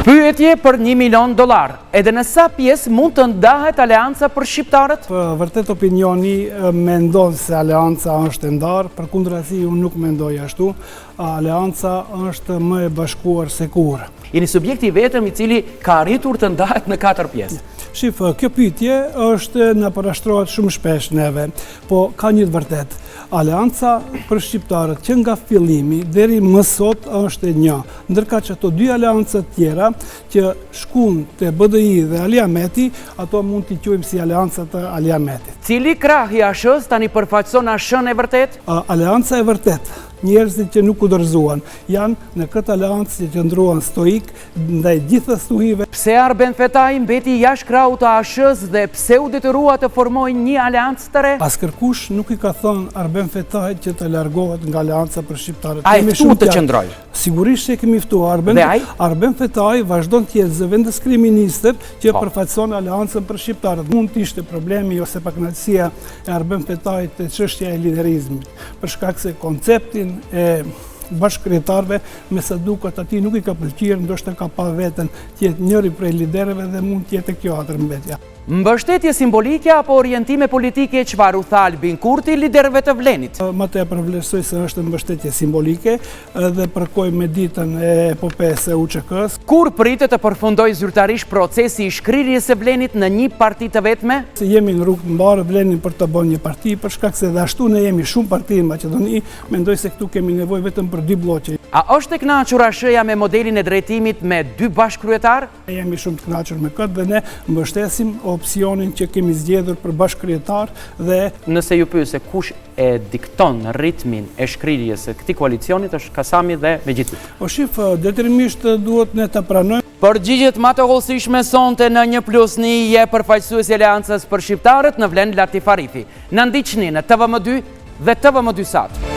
Pyetje për një milion dollarë, edhe në sa pjesë mund të ndahet Aleanca për Shqiptarët? Vërtet opinioni mendon se Aleanca është e ndarë, përkundrazi unë nuk mendoj ashtu. Aleanca është më e bashkuar se kurrë. Jeni subjekti i vetëm i cili ka arritur të ndahet në katër pjesë. Shif, kjo pyetje është na parashtrohet shumë shpesh neve, po ka një të vërtetë. Aleanca për shqiptarët që nga fillimi deri më sot është e një, ndërkaq ato dy aleanca të tjera që shkun te BDI dhe Ali Ahmeti, ato mund t'i quajmë si aleanca të Ali Ahmetit. Cili krah i ASH-së tani përfaqëson ASH-në e vërtetë? Aleanca e vërtetë, njerëzit që nuk u dorëzuan, janë në këtë aleancë që qëndruan stoik ndaj gjitha stuhive. Pse Arben Fetai mbeti jashtë krahut të ASH-së dhe pse u detyrua të formojë një aleancë të re? Askërkush nuk i ka thënë Arben Fetait që të largohet nga Aleanca për Shqiptarët. A e ftuat të qëndrojë? Sigurisht që e kemi ftuar Arben. Dhe ai? Arben Fetai vazhdon të jetë zëvendëskryeministër që po. përfaqëson Aleancën për Shqiptarët. Mund të ishte problemi ose pakënaqësia e Arben Fetait te çështja e liderizmit, për shkak se konceptin e bashkëkryetarëve, me sa duket atij nuk i ka pëlqyer, ndoshta ka pa veten të jetë njëri prej liderëve dhe mund të jetë kjo atërmbetja. Mbështetje simbolike apo orientime politike çfarë u tha Albin Kurti liderëve të Vlenit? Më tepër vlerësoj se është mbështetje simbolike dhe përkoi me ditën e epopesë së UÇK-së. Kur pritet të përfundojë zyrtarisht procesi i shkrirjes së Vlenit në një parti të vetme? Jemi në rrugë të mbarë, Vlenin për të bërë një parti, për shkak se dhe ashtu ne jemi shumë parti në Maqedoni, mendoj se këtu kemi nevojë vetëm për dy blloqe. A është e kënaqur ASH-ja me modelin e drejtimit me dy bashkëkryetarë? Ne jemi shumë të kënaqur me këtë dhe ne mbështesim opsionin që kemi zgjedhur për bashkëkryetar dhe Nëse ju pyes se kush e dikton ritmin e shkrirjes së këtij koalicionit është Kasami dhe Mexhiti. Po shif, detyrimisht duhet ne ta pranojmë. Përgjigjet ma të hollësishme sonte në Një Plus Një jep përfaqësuesi i Aleancës për Shqiptarët në Vlen Latif Arifi. Na ndiqni në TVM 2 dhe TVM 2 Sat.